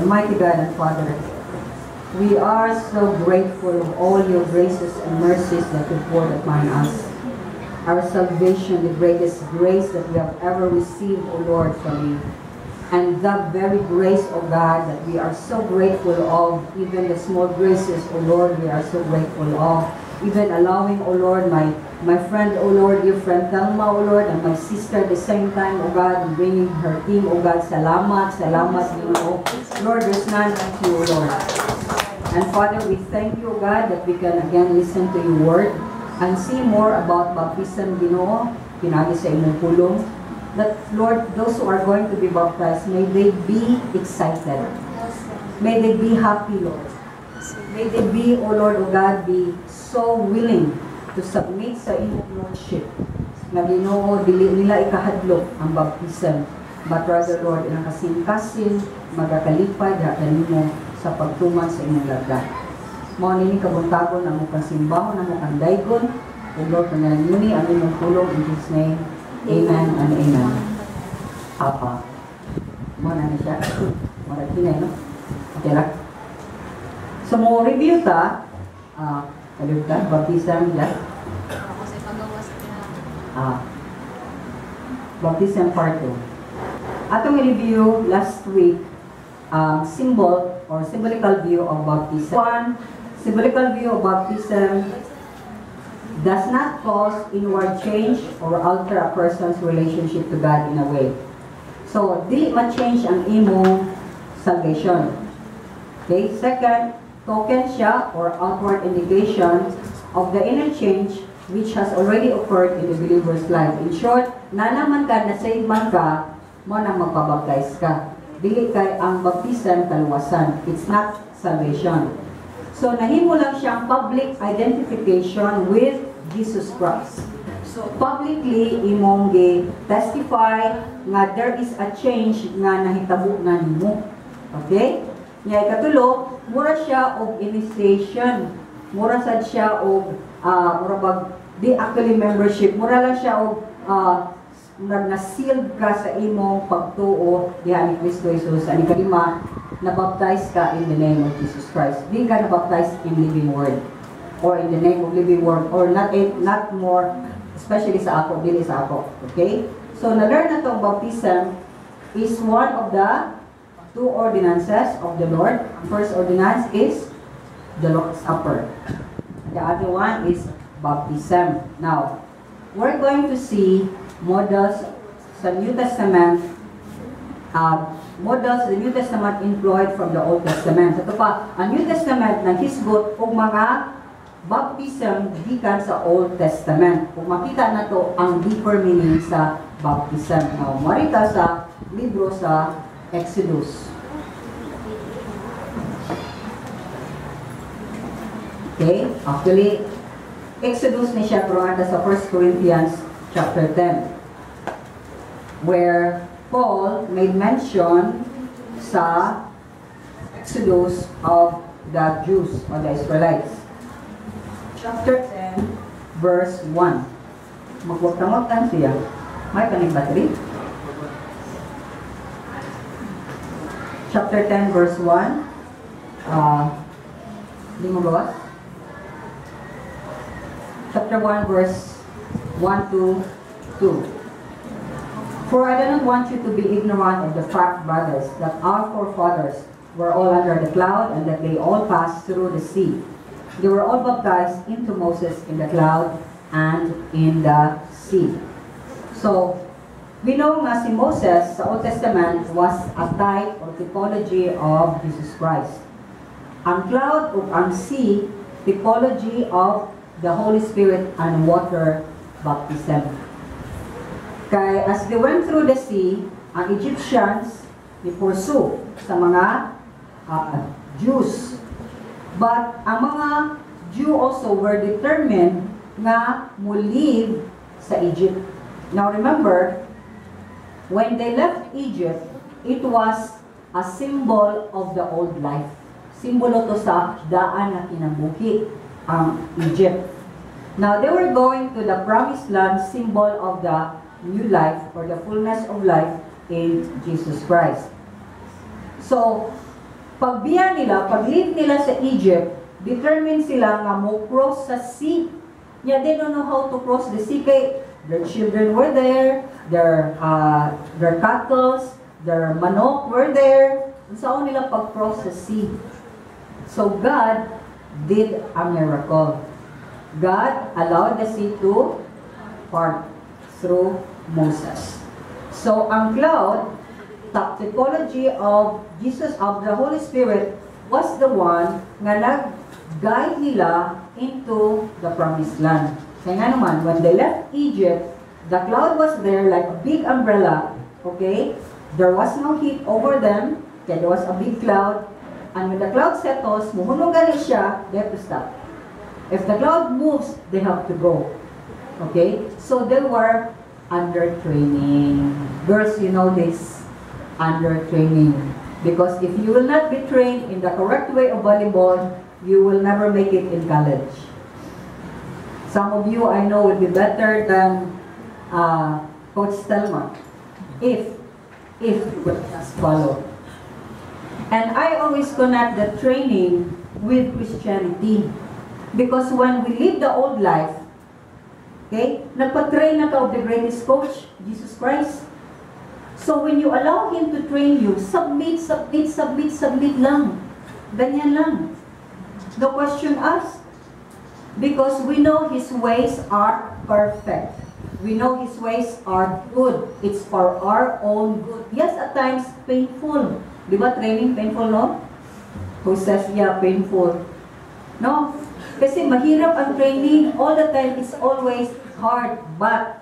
Almighty God and Father, we are so grateful of all your graces and mercies that you poured upon us. Our salvation, the greatest grace that we have ever received, O Lord, from you. And that very grace, O God, that we are so grateful of, even the small graces, O Lord, we are so grateful of. Even allowing, O Lord, my friend, O Lord, your friend Thelma, O Lord, and my sister at the same time, O God, and bringing her team, O God, salamat, salamat, Ginoo. Lord, there's none like you, O Lord. And Father, we thank you, O God, that we can again listen to your word and see more about baptism, Ginoo, pinaagi sa imong pulong. That, Lord, those who are going to be baptized, may they be excited. May they be happy, Lord. May they be, O Lord, O God, be so willing to submit sa imong Lordship. Na Ginoo, dili nila ikahadlok ang baptism, but rather, Lord, ilang kasing-kasing, magakalipay diha kanimo sa pagtuman sa imong lagda. Mao nini kabuntagon ang among simbahon, ang among daygon. O Lord, panalangini ang imong pulong in Jesus' name. Amen and amen. Apa. Mao na ni siya. Murag hinay, no? Okay lang. So, mo review ta, ah, ta, baptism, yeah. Ako sa pagawa sa pinaka. Ah, baptism part 2. Atong review last week, symbol or symbolical view of baptism. One, symbolical view of baptism does not cause inward change or alter a person's relationship to God in a way. So, dili ma-change ang imong salvation. Okay? Second, token siya or outward indication of the inner change which has already occurred in the believer's life. In short, na naman ka, na-save man ka, mao nang magpabaptize ka. Dili kay ang baptism kaluwasan. It's not salvation. So, nahimo lang siyang public identification with Jesus Christ. So, publicly, imong gi-testify nga there is a change nga nahitabo na nimo. Okay? Nya ikatulo, mura siya og initiation. Mura sad siya og mura bag di actually membership, mura lang siya og murag na sealed ka sa imong pagtuo diha ni Kristo Jesus. Ani kalima, nabaptize ka in the name of Jesus Christ. Di ka nabaptize in Living Word or in the name of Living Word or not not more, especially sa ako, dili sa ako. Okay? So na-learn na tong baptism is one of the two ordinances of the Lord. First ordinance is the Lord's Supper. The other one is baptism. Now, we're going to see models sa New Testament, models the New Testament employed from the Old Testament. Ito pa, ang New Testament naghisgot og mga baptism gikan sa Old Testament. Kung makita na to ang deeper meaning sa baptism. Now, marita sa libro sa Exodus. Okay? Actually, Exodus ni siya pero sa 1 Corinthians chapter 10, where Paul made mention sa Exodus of the Jews or the Israelites. Chapter 10, verse 1. Magwagtang-wagtan siya. May kaning battery? Chapter 10, verse 1. Di mo gawas? Chapter 1, verse 1 to 2. "For I do not want you to be ignorant of the fact, brothers, that our forefathers were all under the cloud and that they all passed through the sea. They were all baptized into Moses in the cloud and in the sea." So, we know nga si Moses sa Old Testament was a type or typology of Jesus Christ. Ang cloud ug ang sea, typology of the Holy Spirit and water baptism. Kay as they went through the sea, ang Egyptians ni-pursue sa mga Jews. But ang mga Jew also were determined nga mo leave sa Egypt. Now remember, when they left Egypt, it was a symbol of the old life. Simbolo to sa daan na kinabuhi ang Egypt. Now they were going to the promised land, symbol of the new life or the fullness of life in Jesus Christ. So, Pagbiya nila, pag-leave nila sa Egypt, determined sila nga mo cross sa sea. Nya they don't know how to cross the sea kay their children were there, their cattle, their manok were there. Unsaon nila pag-cross sa sea? So God did a miracle. God allowed the sea to part through Moses. So ang cloud, typology of Jesus, of the Holy Spirit, was the one nga nag-guide nila into the promised land. Kaya nga naman, when they left Egypt, the cloud was there like a big umbrella, okay? There was no heat over them, kaya there was a big cloud, and when the cloud settles, muhunong gani siya, they have to stop. If the cloud moves, they have to go. Okay? So they were under training. Girls, you know this. Under training. Because if you will not be trained in the correct way of volleyball, you will never make it in college. Some of you, I know, will be better than Coach Stelma if you would just follow. And I always connect the training with Christianity. Because when we live the old life, okay, nagpa-train na ka of the greatest coach, Jesus Christ. So when you allow Him to train you, submit, submit, submit, submit lang. Ganyan lang. No question asked. Because we know His ways are perfect. We know His ways are good. It's for our own good. Yes, at times, painful. Di ba training painful, no? Who says, "Yeah, painful"? No? Kasi mahirap ang training. All the time, it's always hard. But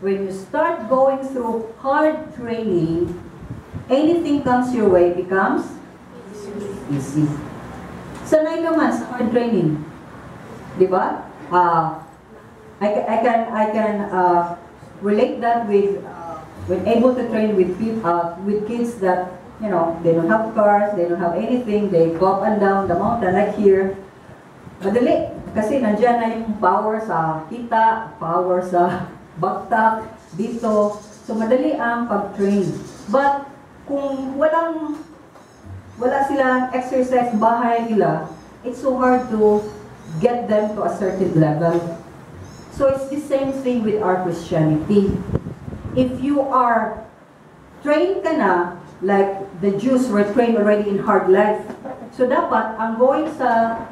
when you start going through hard training, anything comes your way becomes easy. Sanay ka man sa hard training. Di ba? I can relate that with when able to train with people, with kids that they don't have cars, they don't have anything, they go up and down the mountain like here. Madali kasi nandiyan na yung power sa hita, power sa bagtak dito. So madali ang pag-train. But kung wala silang exercise bahay nila, it's so hard to get them to a certain level. So it's the same thing with our Christianity. If you are trained ka na, like the Jews were trained already in hard life. So dapat ang going sa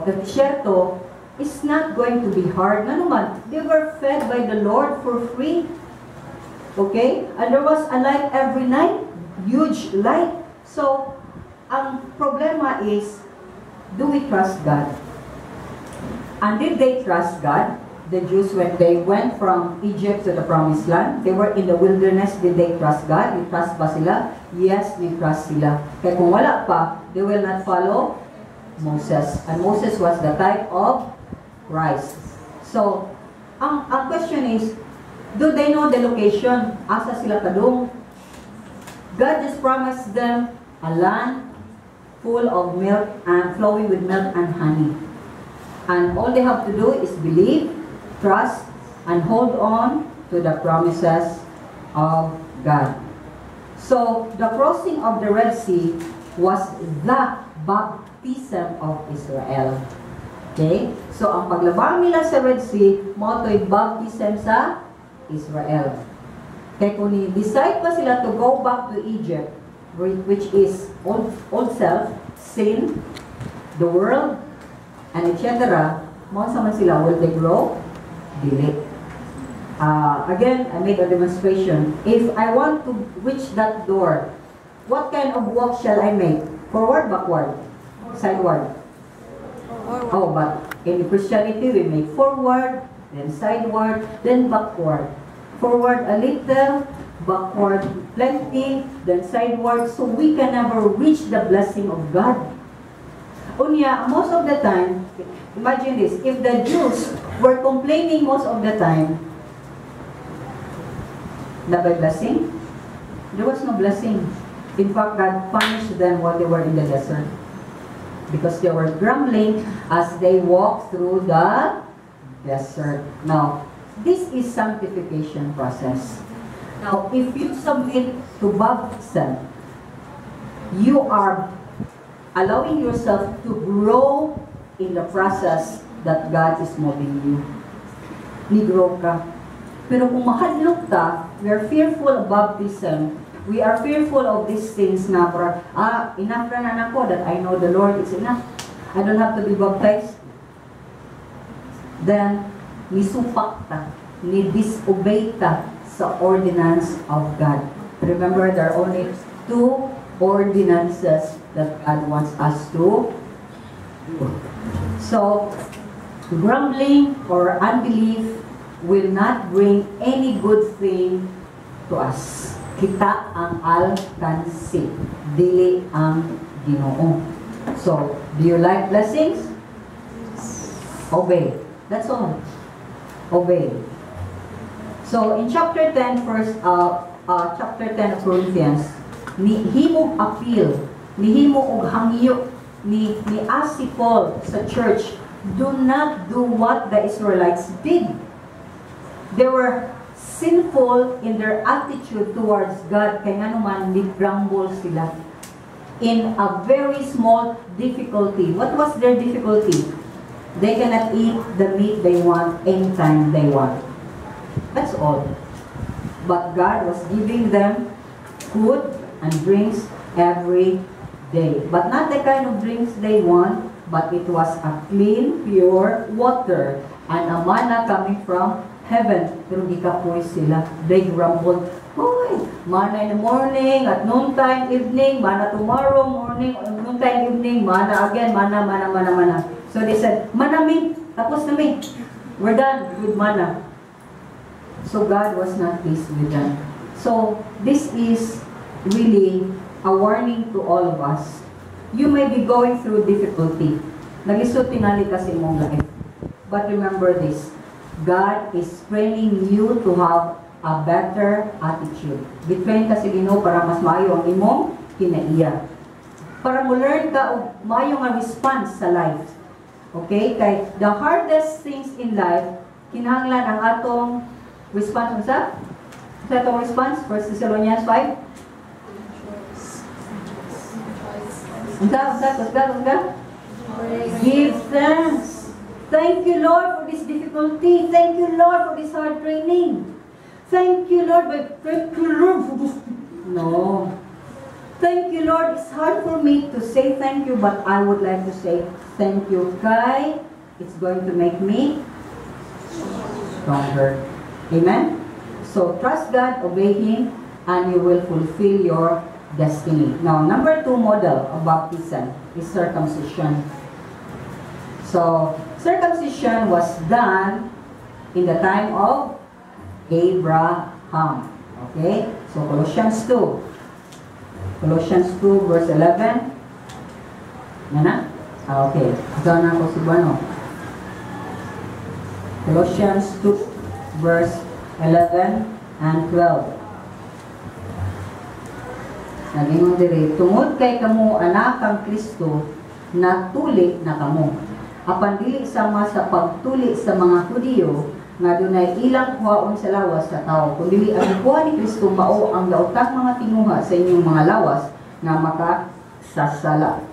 desierto is not going to be hard. Nga naman, they were fed by the Lord for free. Okay? And there was a light every night, huge light. So, ang problema is, do we trust God? And did they trust God? The Jews, when they went from Egypt to the Promised Land, they were in the wilderness, did they trust God? They trust ba sila? Yes, they trust sila. Kaya kung wala pa, they will not follow Moses. And Moses was the type of Christ. So, ang question is, do they know the location? Asa sila padung? God just promised them a land full of milk and flowing with milk and honey. And all they have to do is believe, trust, and hold on to the promises of God. So, the crossing of the Red Sea was the baptism of Israel. Okay? So, ang paglabang nila sa Red Sea, mao to'y baptism sa Israel. Kaya kung ni-decide pa sila to go back to Egypt, which is old self, sin, the world, and etc., mao sa man sila, will they grow? Dili. Again, I made a demonstration. If I want to reach that door, what kind of walk shall I make? Forward, backward? Sideward? Forward. Oh, but in Christianity, we make forward, then sideward, then backward. Forward a little, backward plenty, then sideward, so we can never reach the blessing of God. Unya, most of the time, imagine this, if the Jews were complaining most of the time, na by blessing? There was no blessing. In fact, God punished them while they were in the desert because they were grumbling as they walked through the desert. Now, this is sanctification process. Now, if you submit to baptism, You are allowing yourself to grow in the process that God is moving you. Ni-grow ka. Pero kung mahadlok ta, we are fearful of baptism, we are fearful of these things nga, para, enough na na nako that I know the Lord is enough. I don't have to be baptized. Then, nisupak ta, ni disobey ta sa ordinance of God. Remember, there are only two ordinances that God wants us to do. So, grumbling or unbelief will not bring any good thing to us. Kita ang alkansi, dili ang Ginoo. So, do you like blessings? Obey. That's all. Obey. So, in chapter 10, first, chapter 10 of Corinthians, ni himo appeal, ni himo og hangyo, ni ask si Paul sa church, do not do what the Israelites did. They were sinful in their attitude towards God, kay ngano man ni grumble sila in a very small difficulty. What was their difficulty? They cannot eat the meat they want anytime they want. That's all. But God was giving them food and drinks every day. But not the kind of drinks they want, but it was a clean, pure water and a manna coming from heaven. Pero gikapoy sila. They grumbled, "Hoy, manna in the morning, at noontime, evening, manna tomorrow morning, noontime, evening, manna again, manna, manna, manna, manna." So they said, "Manna mi, tapos na mi. We're done with manna." So God was not pleased with them. So this is really a warning to all of us. You may be going through difficulty. Naglisod tingali ka sa imong life. But remember this, God is training you to have a better attitude. Gitrain ka sa Ginoo para mas maayo ang imong kinaiya. Para mo learn ka og maayo nga response sa life. Okay? Kay the hardest things in life, kinahanglan ang atong response unsa? Sa atong response, 1 Thessalonians 5? Unsa, unsa, kusga, kusga? Give thanks. Thank you, Lord, for this difficulty. Thank you, Lord, for this hard training. Thank you, Lord. But thank you, Lord, for this. No. Thank you, Lord. It's hard for me to say thank you, but I would like to say thank you. Kay, it's going to make me stronger. Amen? So, trust God, obey Him, and you will fulfill your destiny. Now, number two model of baptism is circumcision. So, circumcision was done in the time of Abraham. Okay? So, Colossians 2. Colossians 2 verse 11. Yan na? Ah, okay. Ito na ako si Bueno. Colossians 2 verse 11 and 12. Nagingon diri, "Tungod kay kamo anak kang Kristo, natuli na kamo. Apan dili sama sa pagtuli sa mga Hudiyo nga dunay ilang kuhaon sa lawas sa tao, kundi ang kuha ni Kristo mao ang daotang mga tinguha sa inyong mga lawas nga makasasala.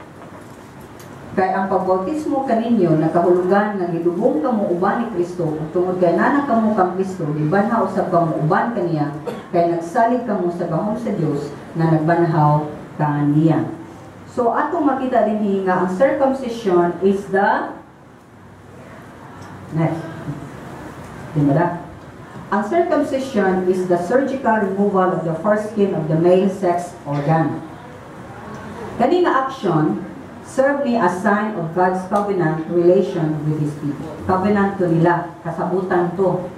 Kay ang pagbautismo kaninyo nakahulugan nga gilubong kamo uban ni Kristo, ug tungod kay nana kamo kang Kristo, gibanhaw usab kamo uban kaniya, kay nagsalig kamo sa gahom sa Dios nga nagbanhaw kaniya." So atong makita dinhi nga ang circumcision is the next. Di ba? Ang circumcision is the surgical removal of the foreskin of the male sex organ. Kani nga action serve ni as sign of God's covenant relation with His people. Covenant to nila, kasabutan to.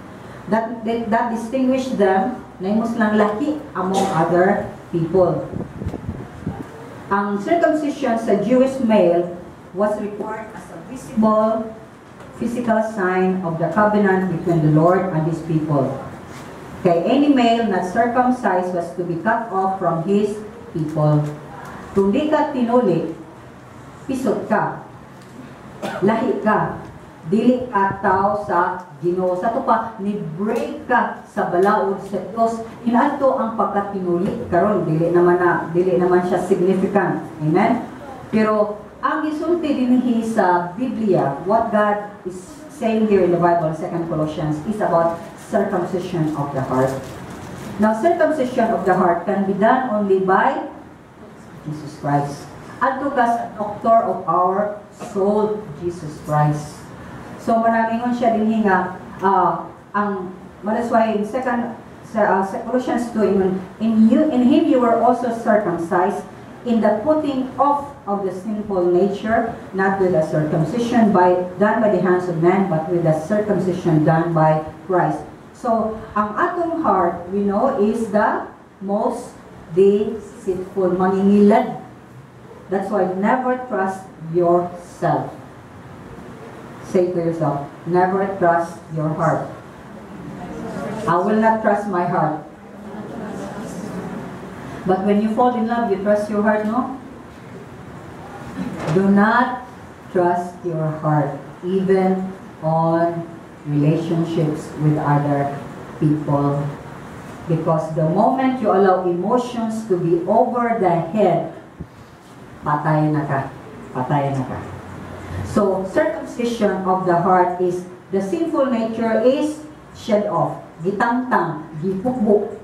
That distinguish them, na silang lahi among other people. Ang circumcision sa Jewish male was required as a visible physical sign of the covenant between the Lord and His people. Kay any male not circumcised was to be cut off from his people. Kung di ka tinuli, pisot ka, lahi ka, Dili ka tao sa Ginoo. Sa ato pa, ni-break ka sa balaod sa Dios. Inadto ang pagkatinuli karon, dili naman siya significant. Amen. Pero ang gisulti dinhi sa Biblia, what God is saying here in the Bible, 2 Colossians, is about circumcision of the heart. Now, circumcision of the heart can be done only by Jesus Christ. Adto ka sa doctor of our soul, Jesus Christ. So, maraming siya dinhi nga, ang, that's why in second, sa Colossians 2, in Him you were also circumcised, in the putting off of the sinful nature, not with a circumcision done by the hands of men, but with the circumcision done by Christ. So, ang atong heart, we know, is the most deceitful, mangingilad. That's why never trust yourself. Say to yourself, "Never trust your heart. I will not trust my heart." But when you fall in love, you trust your heart, no? Do not trust your heart, even on relationships with other people. Because the moment you allow emotions to be over the head, patay na ka. Patay na ka. So, circumcision of the heart is the sinful nature is shed off. Gitangtang, gipukbo.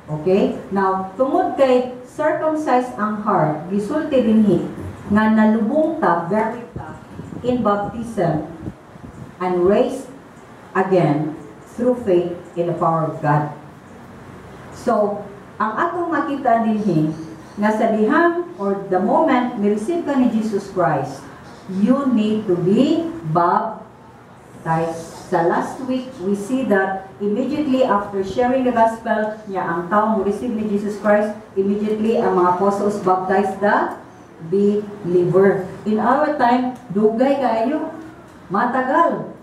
Okay? Now, tungod kay circumcised ang heart, gisulti dinhi nga nalubong ta, buried ta in baptism and raised again through faith in the power of God. So, ang atong makita dinhi nga sa dihang or the moment ni-receive ka ni Jesus Christ, you need to be baptized. Sa last week, we see that immediately after sharing the gospel, niya ang tao mo receive ni Jesus Christ, immediately ang mga apostles baptized the believer. In our time, dugay kayo, matagal.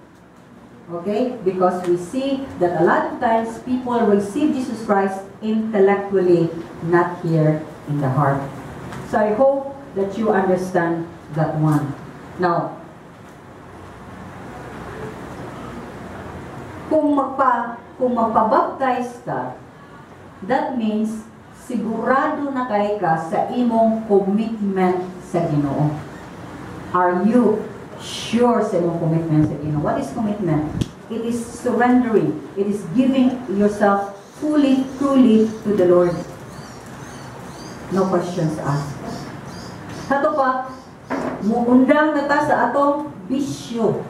Okay? Because we see that a lot of times people receive Jesus Christ intellectually, not here in the heart. So I hope that you understand that one. Now, kung magpa-baptize ka, that means sigurado na kay ka sa imong commitment sa Ginoo. Are you sure sa imong commitment sa Ginoo? What is commitment? It is surrendering. It is giving yourself fully, truly to the Lord. No questions asked. Kato pa, muundang na ta sa atong bisyo.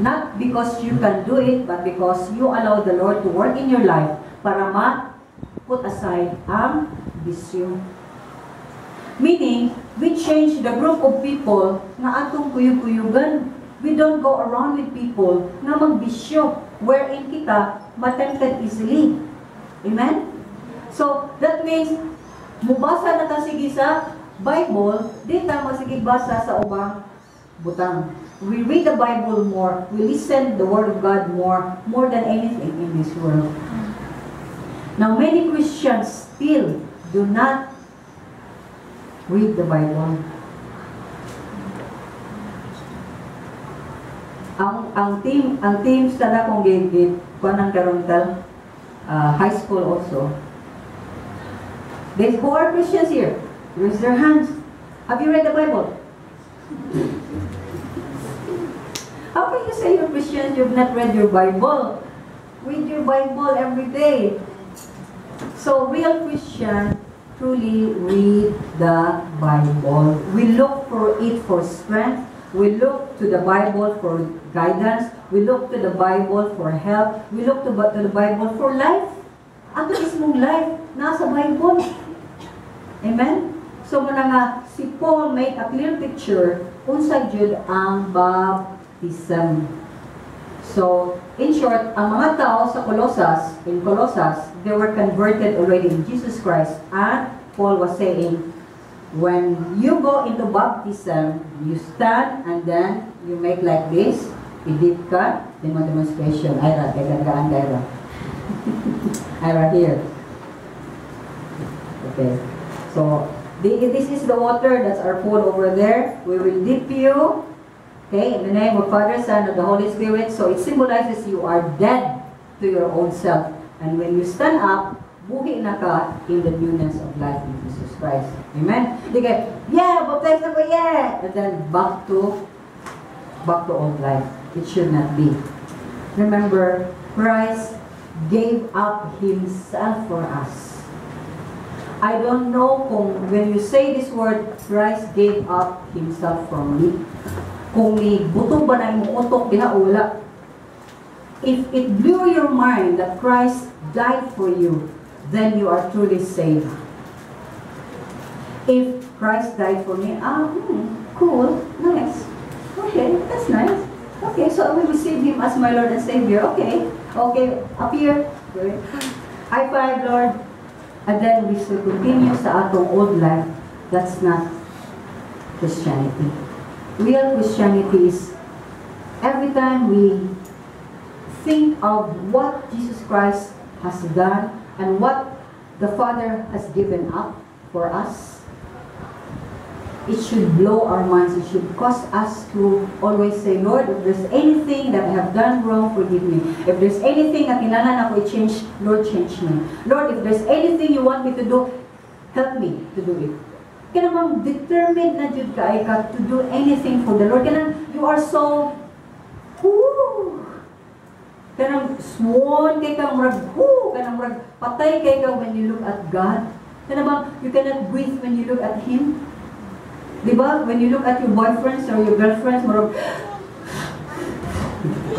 Not because you can do it, but because you allow the Lord to work in your life para ma-put aside ang bisyo. Meaning, we change the group of people na atong kuyog-kuyugan. We don't go around with people na magbisyo, wherein kita matempted easily. Amen? So, that means, mubasa na ta sige sa Bible, di ta masigig basa sa ubang butang. We read the Bible more, we listen the Word of God more, more than anything in this world. Now, many Christians still do not read the Bible. Ang team sa na kong gate kuan ang karon tal high school also. They who are Christians here, raise their hands. Have you read the Bible? How can you say you're Christian, you've not read your Bible? Read your Bible every day. So, real Christian truly read the Bible. We look for it for strength. We look to the Bible for guidance. We look to the Bible for help. We look to the Bible for life. Ato mismong life, nasa Bible. Amen? So, muna nga, si Paul made a clear picture unsa jud ang baptism. So, in short, ang mga tao sa Colosas, in Colosas, they were converted already in Jesus Christ. And Paul was saying, when you go into baptism, you stand and then you make like this, idip ka, demo demonstration. Ira, kay Ira. Ira here. Okay. So, this is the water, that's our pool over there. We will dip you. Okay, in the name of Father, Son, and the Holy Spirit. So it symbolizes you are dead to your own self. And when you stand up, buhi na ka in the newness of life in Jesus Christ. Amen? Di kay, "Yeah, baptized ako, yeah!" And then back to old life. It should not be. Remember, Christ gave up Himself for us. I don't know kung when you say this word, "Christ gave up Himself for me," kung ni buto ba na imong utok diha o wala. If it blew your mind that Christ died for you, then you are truly saved. If Christ died for me, ah, cool, nice. Okay, that's nice. Okay, so I will receive Him as my Lord and Savior. Okay, up here. Okay. High five, Lord. And then we still continue sa atong old life. That's not Christianity. Real Christianity is every time we think of what Jesus Christ has done and what the Father has given up for us, it should blow our minds. It should cause us to always say, "Lord, if there's anything that I have done wrong, forgive me. If there's anything na kinahanglan ako i-change, Lord, change me. Lord, if there's anything you want me to do, help me to do it." Kanang determined na jud kaayo ka to do anything for the Lord. Kanang you are so, whoo, kanang swoon kay ka, murag, whoo, kanang murag patay kay ka when you look at God. Kanang bang, you cannot breathe when you look at Him. Di ba? When you look at your boyfriends or your girlfriends, murag,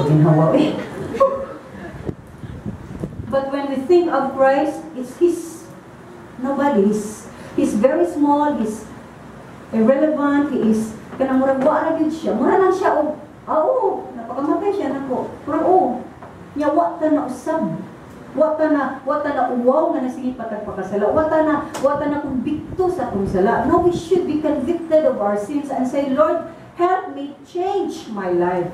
paginhawa eh. But when we think of Christ, it's His nobody. He's very small, He's irrelevant, He is, kanang murag wa ra gyud siya. Mura lang siya og, ah, oo, napakamatay siya nako. Murag, oh, nya wa ta na usab. Wa ta na uwaw nga nasige pa tag pakasala. Wa ta na kumbikto sa atong sala. No, we should be convicted of our sins and say, "Lord, help me change my life."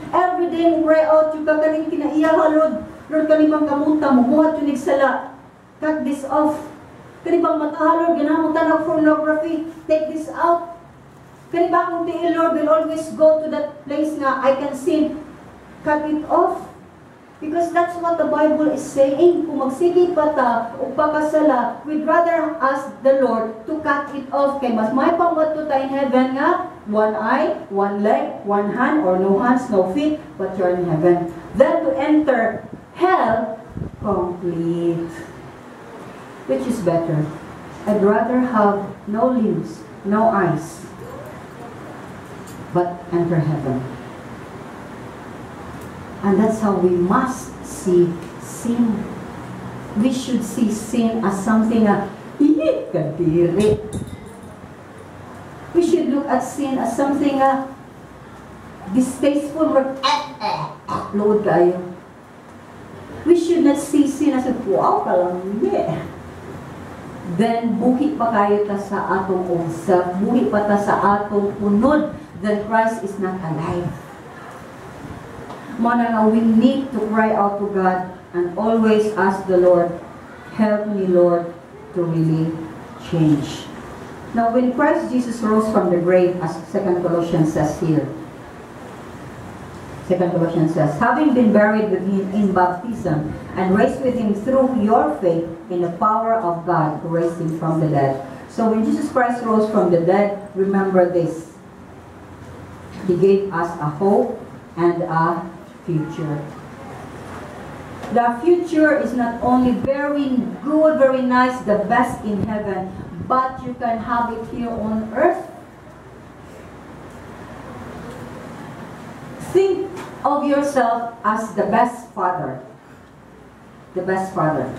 Every day mo cry out, yung kakaning kinaiyaha, "Lord, Lord, kani bang kamuta mo, buhat yung sala. Cut this off. Kani bang mata, Lord, ganahan mo tanaw pornography, take this out. Kani ba akong tiil, Lord, will always go to that place nga I can sin. Cut it off." Because that's what the Bible is saying. Kung magsige pa ta og pakasala, we'd rather ask the Lord to cut it off. Kay mas may pang to ta in heaven nga, one eye, one leg, one hand, or no hands, no feet, but you're in heaven, than to enter hell complete. Which is better? I'd rather have no limbs, no eyes, but enter heaven. And that's how we must see sin. We should see sin as something na, "Ih, kadiri." We should look at sin as something distasteful, or eh, eh, luod kaayo. We should not see sin as a, "Wow, kalami." Then, buhi pa kaayo ta sa atong own self, buhi pa ta sa atong unod, then Christ is not alive. Mao na nga we need to cry out to God and always ask the Lord, "Help me, Lord, to really change." Now, when Christ Jesus rose from the grave, as 2 Colossians says here, 2 Colossians says, "Having been buried with Him in baptism and raised with Him through your faith in the power of God who raised Him from the dead." So when Jesus Christ rose from the dead, remember this. He gave us a hope and a future. The future is not only very good, very nice, the best in heaven, but you can have it here on earth. Think of yourself as the best father. The best father.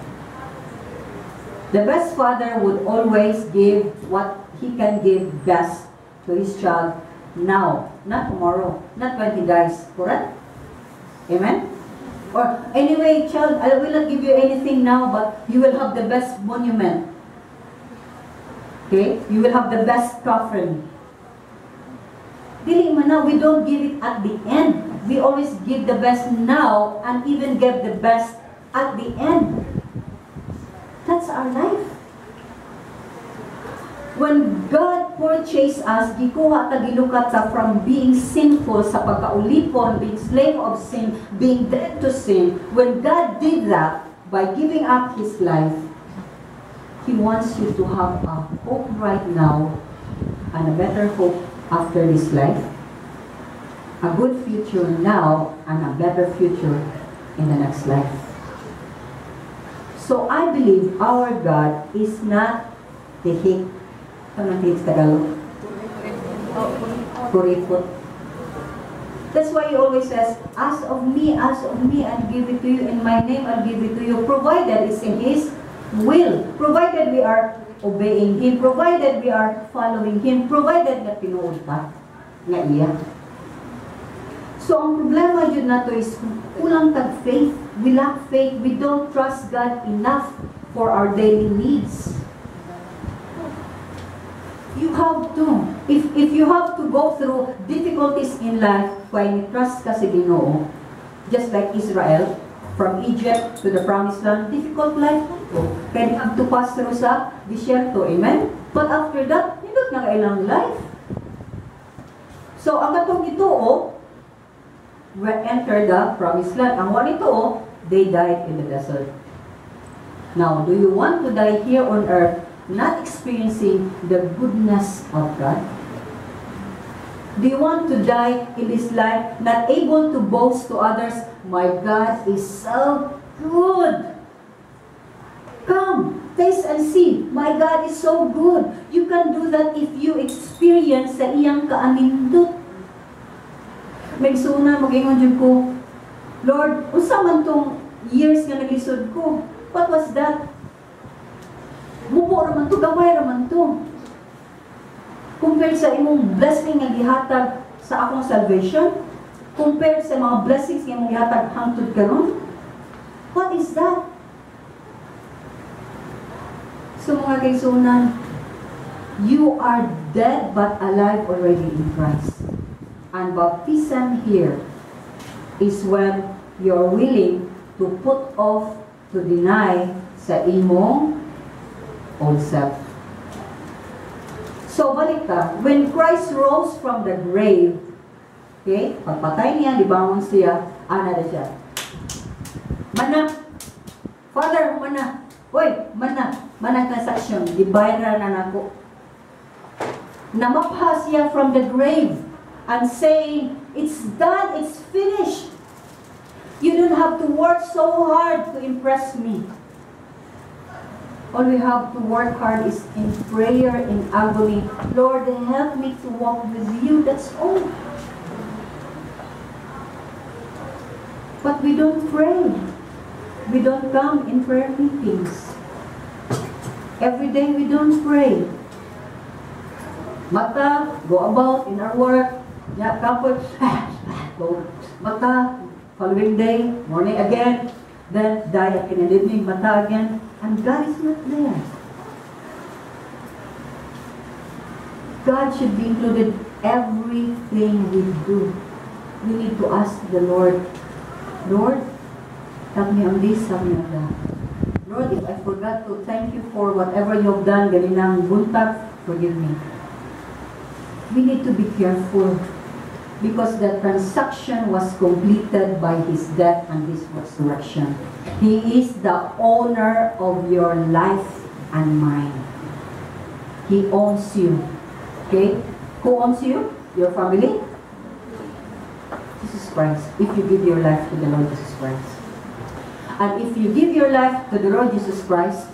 The best father would always give what he can give best to his child now, not tomorrow, not when he dies. Correct? Amen? Or, "Anyway, child, I will not give you anything now, but you will have the best monument. Okay? You will have the best coffin." Dili man na, we don't give it at the end. We always give the best now and even give the best at the end. That's our life. When God purchased us, gikuha ta, gilukat sa from being sinful, sa pagkaulipon, being slave of sin, being dead to sin. When God did that, by giving up His life, He wants you to have a hope right now and a better hope after this life, a good future now and a better future in the next life. So I believe our God is not tihik. Ano ang tihik sa Tagalog? Kuripot. That's why He always says, Ask of me, I'll give it to you. In my name, I'll give it to you." Provided it's in His will. Provided we are obeying Him. Provided we are following Him. Provided nga tinuod pa nga iya. So, ang problema jud nato is kulang tag faith. We lack faith. We don't trust God enough for our daily needs. You have to. If you have to go through difficulties in life, when you trust ka sa Ginoo, just like Israel, from Egypt to the Promised Land, difficult life to. Kaya they have to pass through sa disyerto. Amen? But after that, nindot na ilang life. So, ang katong gituo, we enter the Promised Land. Ang wa nituo, they died in the desert. Now, do you want to die here on earth not experiencing the goodness of God? Do you want to die in this life not able to boast to others, "My God is so good"? Come, taste and see. My God is so good. You can do that if you experience sa iyang kaanindot. May suna, mag-ingon jud ko, "Lord, unsa man tong years nga naglisod ko? What was that? Mubo raman to, gamay raman to. Compared sa imong blessing nga gihatag sa akong salvation, compared sa mga blessings nga imong gihatag hangtod karon, what is that?" So mga kaigsuonan, you are dead but alive already in Christ. And baptism here is when you're willing to put off, to deny sa imong old self. So, balik ta, when Christ rose from the grave, okay, pagpatay niya, dibangon siya, ana na siya. "Mana, Father, mana, oy, mana, mana transaction, gibayran na nako." Namapha siya from the grave and saying, "It's done, it's finished. You don't have to work so hard to impress me." All we have to work hard is in prayer, in agony. "Lord, help me to walk with you." That's all. But we don't pray. We don't come in prayer meetings. Every day we don't pray. Mata, go about in our work. Yeah, comfort, go. Mata, following day, morning again. Then die again in the evening, mata again. And God is not there. God should be included everything we do. We need to ask the Lord, "Lord, help me on this, help me on that. Lord, if I forgot to thank you for whatever you have done, ganinang buntag, forgive me." We need to be careful because the transaction was completed by His death and His resurrection. He is the owner of your life and mine. He owns you. Okay? Who owns you? Your family? Jesus Christ. If you give your life to the Lord Jesus Christ. And if you give your life to the Lord Jesus Christ,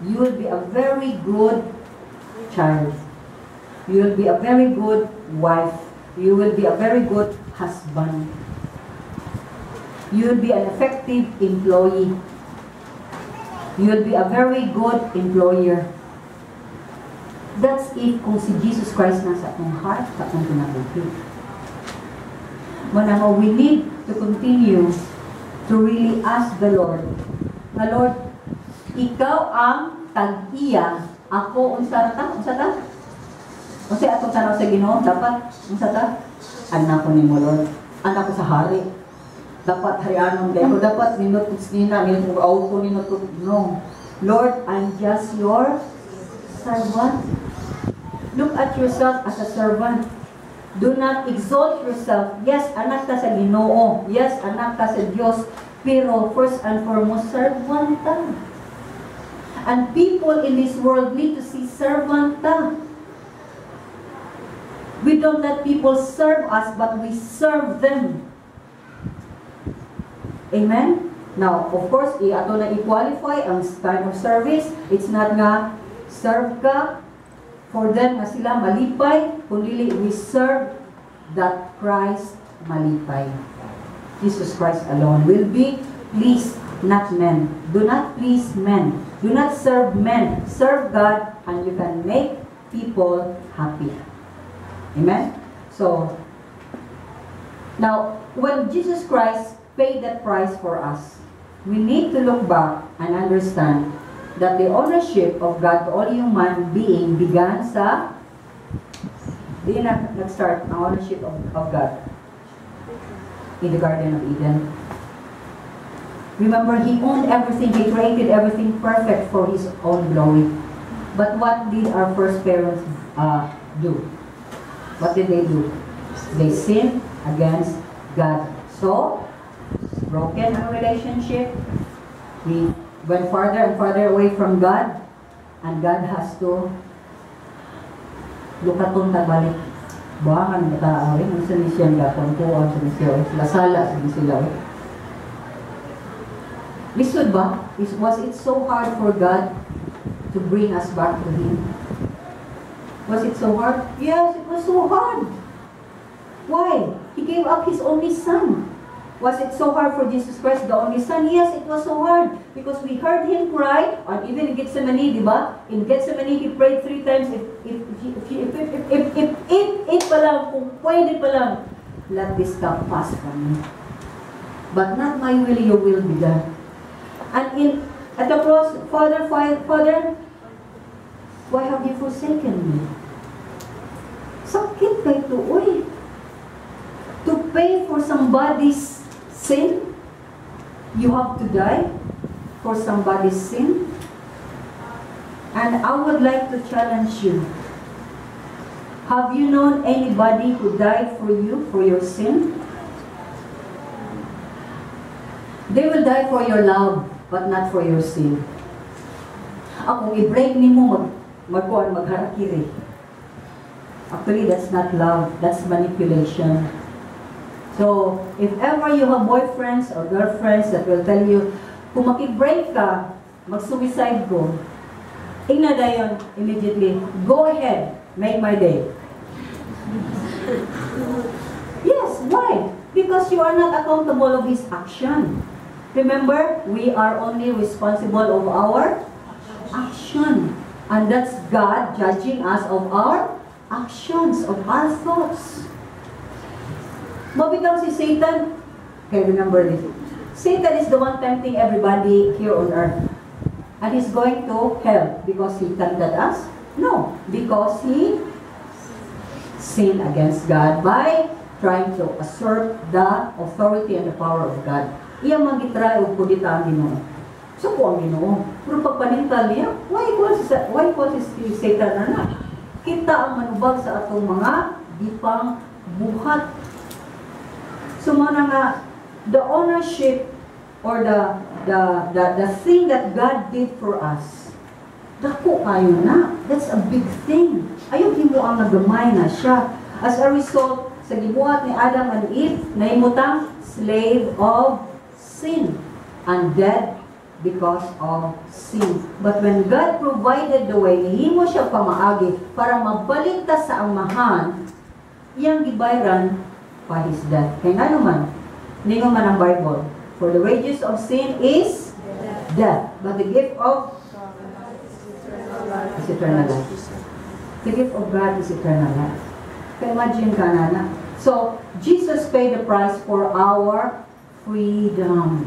you will be a very good child. You will be a very good wife. You will be a very good husband. You will be an effective employee. You will be a very good employer. That's if kung si Jesus Christ nasa atong heart, sa atong kinabuhi. Mao na we need to continue to really ask the Lord, na "Lord, ikaw ang tag-iya, ako unsa ta? Unsa ta?" Kasi atong tanaw sa Ginoo, dapat unsa ta? Anak ko nimo, Lord. Anak ko sa hari. Dapat harianon kay ko, dapat nindot kog nina, nindot kog auto, nindot kog, no. Lord, I'm just your servant. Look at yourself as a servant. Do not exalt yourself. Yes, anak ka sa Ginoo. Yes, anak ka sa Dios. Pero first and foremost, servant ta. And people in this world need to see servant ta. We don't let people serve us, but we serve them. Amen? Now, of course, ato na i-qualify ang kind of service. It's not nga serve ka for them nga sila malipay, kundi we serve that Christ malipay. Jesus Christ alone will be pleased, not men. Do not please men. Do not serve men. Serve God and you can make people happy. Amen? So, now, when Jesus Christ paid that price for us, we need to look back and understand that the ownership of God to all human being began sa di na nag-start ang ownership of God in the Garden of Eden. Remember, He owned everything. He created everything perfect for His own glory. But what did our first parents do? What did they do? They sinned against God. So, broken ang relationship. We went farther and farther away from God. And God has to lukaton ta balik. Buangan ba ta ay unsa ni siya nga kuan sa ni siya lasala sa ni sila oy. Lisod ba? Was it so hard for God to bring us back to Him? Was it so hard? Yes, it was so hard. Why? He gave up His only Son. Was it so hard for Jesus Christ, the only Son? Yes, it was so hard. Because we heard Him cry, and even in Gethsemane, di ba? In Gethsemane, He prayed three times, if pa lang, kung pwede pa lang, let this cup pass from me. But not my will, your will be done. And at the cross, "Father, Father, why have you forsaken me?" Sakit kay to, uy. To pay for somebody's sin, you have to die for somebody's sin. And I would like to challenge you. Have you known anybody who died for you, for your sin? They will die for your love, but not for your sin. Akong i-break nimo magkuan, magharakiri. Actually, that's not love, that's manipulation. So, if ever you have boyfriends or girlfriends that will tell you, "Kung makig-break ka, mag-suicide ko," ingna dayon immediately, "Go ahead, make my day." Yes, why? Because you are not accountable of his action. Remember, we are only responsible of our action. And that's God judging us of our actions, of our thoughts. Mao bitaw si Satan, okay, remember this. Satan is the one tempting everybody here on earth. And he's going to hell because he tempted us? No, because he sinned against God by trying to usurp the authority and the power of God. Iya man gitry og kudita ang Ginoo. Suko ang Ginoo. Pero pagpanintal niya, why call si Satan na? Kita ang manubag sa atong mga gipang buhat. So mao na nga the ownership or the thing that God did for us, dako kayo na. That's a big thing. Ayaw himo ang nagamay na siya. As a result, sa gibuhat ni Adam and Eve, nahimutang slave of sin and dead because of sin. But when God provided the way, nihimo siya pamaagi para mabalik ta sa Amahan, iyang gibayran pa His death. Kaya nga naman, ningon man ang Bible, "For the wages of sin is death, but the gift of is eternal life." The gift of God is eternal life. Kaya imagine ka na na. So, Jesus paid the price for our freedom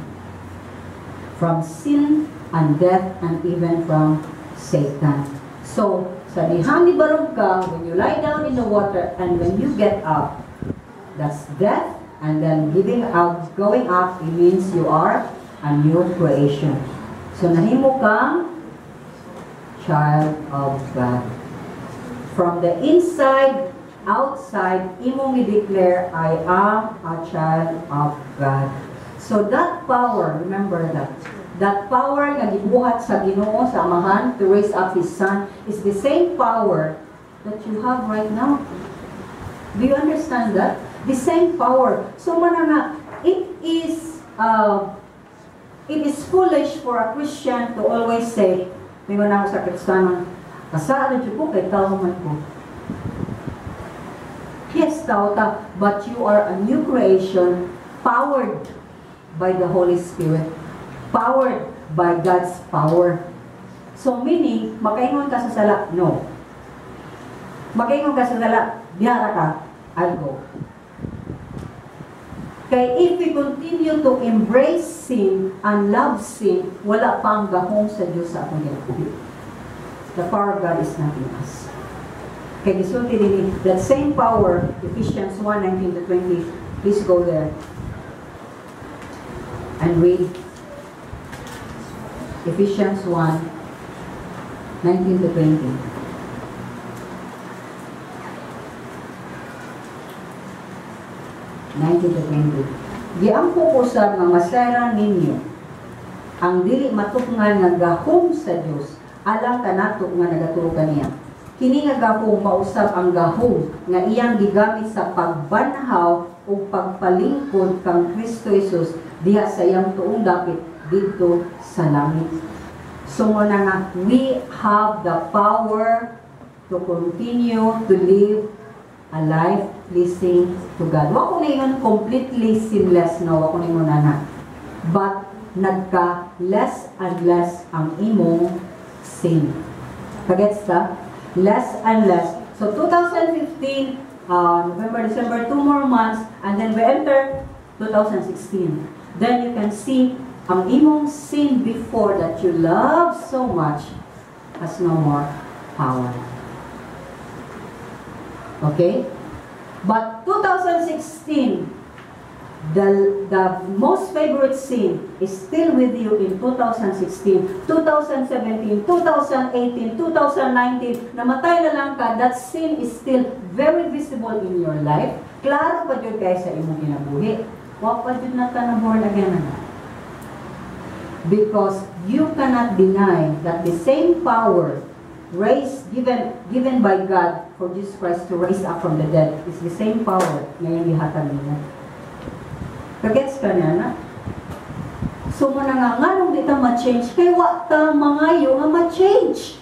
from sin and death and even from Satan. So, sa dihang nibarog ka, when you lie down in the water and when you get up, that's death, and then giving out, going up, it means you are a new creation. So, nahimo kang child of God. From the inside, outside, imong i-declare, "I am a child of God." So that power, remember that, that power nga gibuhat sa Ginoo sa Amahan to raise up His Son is the same power that you have right now. Do you understand that? The same power. So mao na nga, it is foolish for a Christian to always say, mingon ako sa Kristiyano, "Kasala jud ko kay tao man ko." Yes, tao ta, but you are a new creation powered by the Holy Spirit. Powered by God's power. So meaning, makaingon ka sa sala, no. Makaingon ka sa sala, "Dihara ka, I'll go." Kay if we continue to embrace sin and love sin, wala pa ang gahom sa Diyos sa atong kinabuhi. The power of God is not in us. Kay gisulti din that same power, Ephesians 1, 19 to 20, please go there and read Ephesians 1, 19 to 20. 19 to 20. Giampo ko sa nga masayran ninyo ang dili matupngan nga gahom sa Dios alang kanato nga nagatuo kaniya. Kini nga gahom mausab ang gahom nga iyang gigamit sa pagbanhaw ug pagpalingkod kang Kristo Jesus diha sa iyang tuong dapit didto sa langit. So mao na nga we have the power to continue to live a life pleasing to God. Wa ko ningon completely sinless, no, wa ko ningon ana. But nagka less and less ang imong sin. Kagets ta? Less and less. So 2015, November, December, 2 more months, and then we enter 2016. Then you can see ang imong sin before that you love so much has no more power. Okay? But 2016, the most favorite sin is still with you in 2016, 2017, 2018, 2019. Namatay na lang ka, that sin is still very visible in your life. Klaro pa jud kay sa imong kinabuhi. Wa pa jud na ta na born again na. Because you cannot deny that the same power raised, given by God for Jesus Christ to raise up from the dead is the same power nga iyang gihatag nimo. Kagets ka niya na? So mao na nga, nganong di ta ma-change? Kay wa ta mangayo nga ma-change.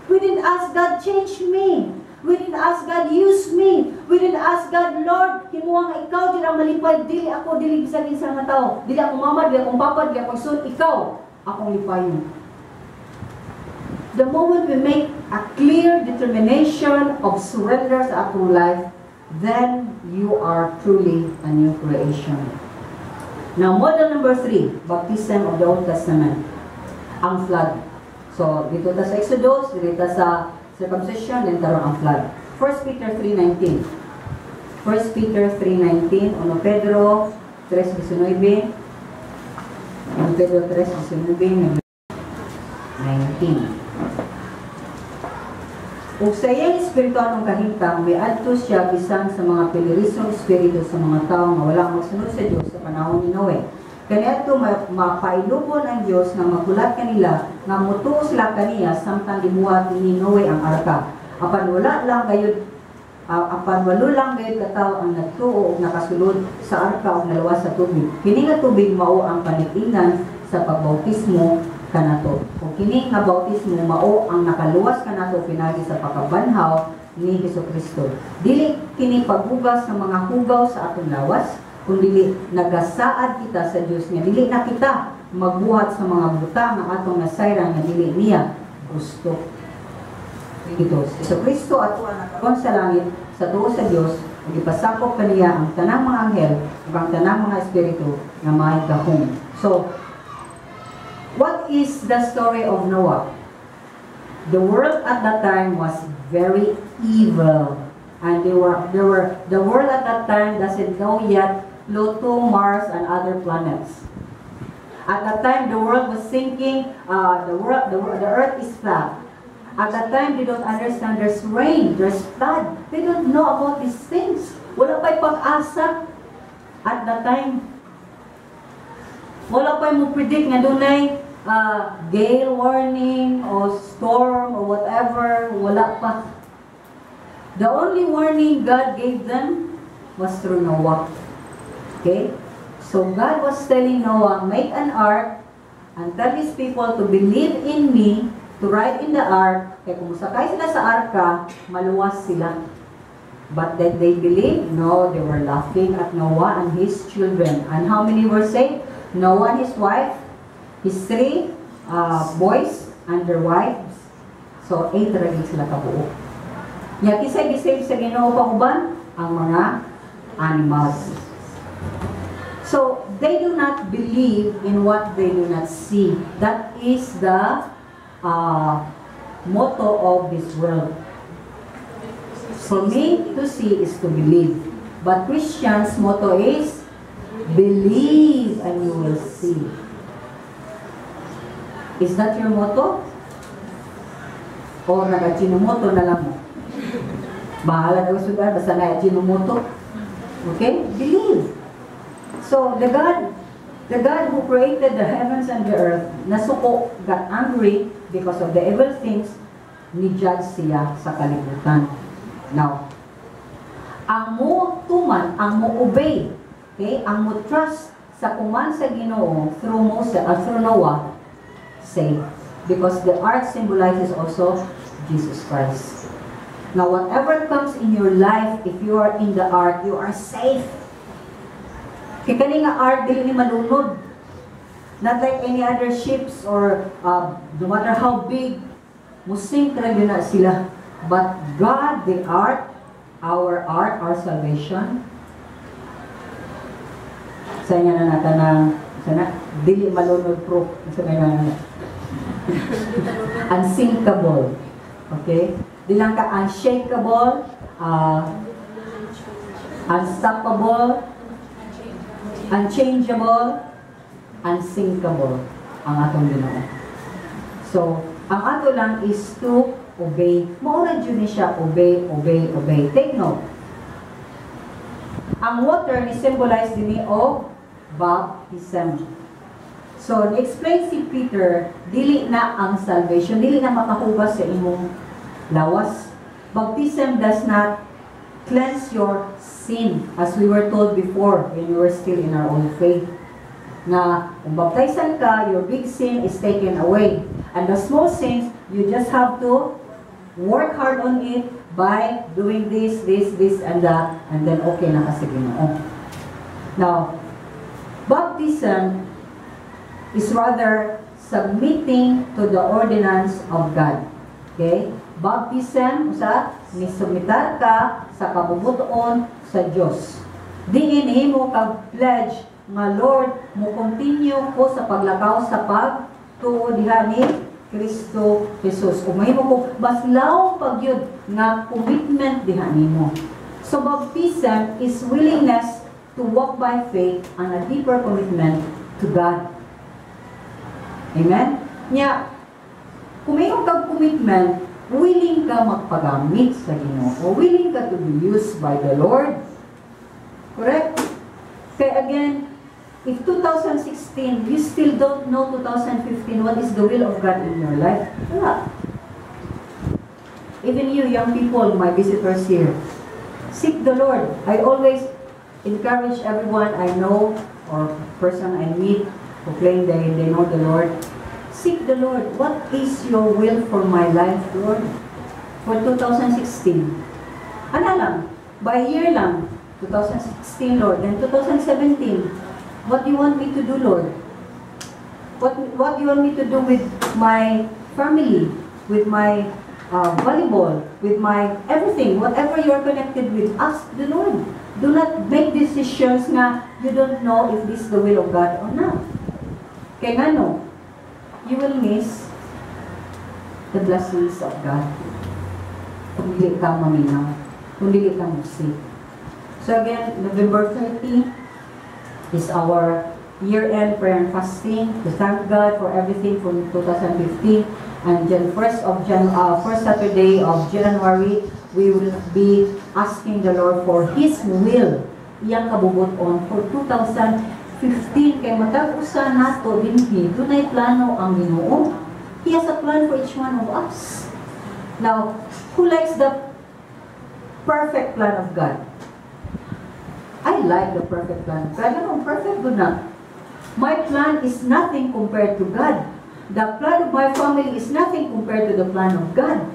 We didn't ask God, "Change me." We didn't ask God, "Use me." We didn't ask God, "Lord, himuha nga ikaw jud ang malipay, dili ako, dili bisan kinsa nga tao. Dili akong mama, dili akong papa, dili akong son, ikaw akong lipayon." The moment we make a clear determination of surrender sa atong life, then you are truly a new creation. Now, model number three, baptism of the Old Testament, ang flood. So, didto ta sa Exodus, didto ta sa circumcision, then karon ang flood. 1 Peter 3.19. 1 Peter 3.19, 1 Pedro 3.19, 1 Pedro 3.19, 19. Ug sa iyang espirituanong kahimtang, miadto siya bisan sa mga pilirisong espiritu sa mga tawo nga wala magsunod sa Dios sa panahon ni Noe. Kaniadto mapailubon ang Dios nga maghulat kanila nga mutuo sila kaniya samtang gibuhat ni Noe ang arka. Apan walo lang gayud ka tawo ang nagtuo ug nakasulod sa arka ug naluwas sa tubig. Kini nga tubig mao ang panitingan sa pagbautismo kanato. Ug kini nga bautismo mao ang nakaluwas kanato pinaagi sa pagkabanhaw ni Hesukristo. Dili kini paghugas sa mga hugaw sa atong lawas, kundi nagasaad kita sa Dios nga dili na kita magbuhat sa mga butang nga atong nasayran nga dili niya gusto. Ito, si Hesukristo ato ang nakaron sa langit sa tuo sa Dios ug ipasakop kaniya ang tanang mga anghel ug ang tanang mga espiritu nga may gahom. So, what is the story of Noah? The world at that time was very evil. And they were, there were, the world at that time doesn't know yet Pluto, Mars, and other planets. At that time, the world was thinking the earth is flat. At that time, they don't understand there's rain, there's flood. They don't know about these things. Wala pa'y pag-asa at that time. Wala pa'y mo predict nga dunay gale warning o storm or whatever. Wala pa. The only warning God gave them was through Noah. Okay? So God was telling Noah, "Make an ark and tell these people to believe in me, to ride in the ark." Kaya kung sakay sila sa arka, maluwas sila. But did they believe? No, they were laughing at Noah and his children. And how many were saved? Noah and his wife, his three boys, and their wives. So, eight ra gid sila kabuok. Nya kinsay gi-save sa Ginoo pa uban? Ang mga animals. So, they do not believe in what they do not see. That is the motto of this world. For me to see is to believe. But Christians' motto is, "Believe and you will see." Is that your motto? O nag-Ajinomoto na lang mo? Bahala na sudan, basta na Ajinomoto. Okay? Believe. So, the God who created the heavens and the earth, nasuko, got angry because of the evil things, ni-judge siya sa kalibutan. Now, ang mo tuman, ang mo obey, okay, ang mo trust sa command sa Ginoo through Moses, through Noah, save. Because the ark symbolizes also Jesus Christ. Now, whatever comes in your life, if you are in the ark, you are safe. Kay kani nga ark dili ni malunod. Not like any other ships or no matter how big, musink ra gyud na sila. But God, the ark, our ark, our salvation, sa inyo na nata na, sana, dili malunod proof, sa inyo na unsinkable. Okay? Di lang ka unshakable, unstoppable, unchangeable, unsinkable ang atong Ginoo. So, ang ato lang is to obey. Mao ra jud ni siya, obey, obey, obey. Take note. Ang water ni symbolize dinhi og baptism. So, ni-explain si Peter, dili na ang salvation, dili na makahugas sa imong lawas. Baptism does not cleanse your sin, as we were told before when we were still in our own faith. Nga, kung baptisan ka, your big sin is taken away. And the small sins, you just have to work hard on it by doing this, this, this, and that, and then okay na ka sa Ginoo. Now, baptism is rather submitting to the ordinance of God. Okay? Baptism, usa, nisubmitar ka sa kabubut-on sa Dios. Diin himo kag pledge nga, "Lord, mo continue ko sa paglakaw sa pagtuo diha ni Kristo Jesus." Ug mahimo ko mas lawom pa gyud nga commitment diha nimo. So baptism is willingness to walk by faith and a deeper commitment to God. Amen? Nya, kung mayroon kang commitment, willing ka magpagamit sa Ginoo. Willing ka to be used by the Lord. Correct? Kaya again, if 2016, you still don't know 2015 what is the will of God in your life, wala. Even you, young people, my visitors here, seek the Lord. I always encourage everyone I know or person I meet who claim they know the Lord. Seek the Lord. "What is your will for my life, Lord? For 2016." Ano lang, by year lang, 2016, Lord. Then 2017, what do you want me to do, Lord? What do you want me to do with my family, with my volleyball, with my everything, whatever you're connected with, ask the Lord. Do not make decisions nga you don't know if this is the will of God or not. Kaya nga no, you will miss the blessings of God kung dili ka maminaw, kung dili ka musi. So again, November 30 is our year-end prayer and fasting to thank God for everything from 2015. And then first Saturday of January, we will be asking the Lord for His will, iyang kabubut-on for 2015, kay matag usa nato dinhi dunay plano ang Ginoo. He has a plan for each one of us. Now, who likes the perfect plan of God? I like the perfect plan of God. Ano, perfect gud na. My plan is nothing compared to God. The plan of my family is nothing compared to the plan of God.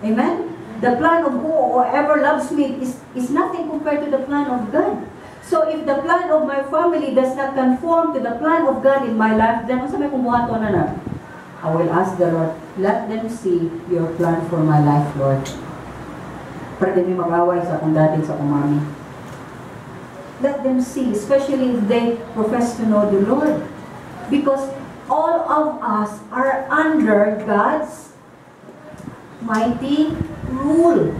Amen? The plan of whoever loves me is nothing compared to the plan of God. So if the plan of my family does not conform to the plan of God in my life, then unsa may akong buhaton na na? I will ask the Lord, "Let them see your plan for my life, Lord." Para di mi mag-away sa akong daddy, sa akong mommy. Let them see, especially if they profess to know the Lord. Because all of us are under God's mighty rule.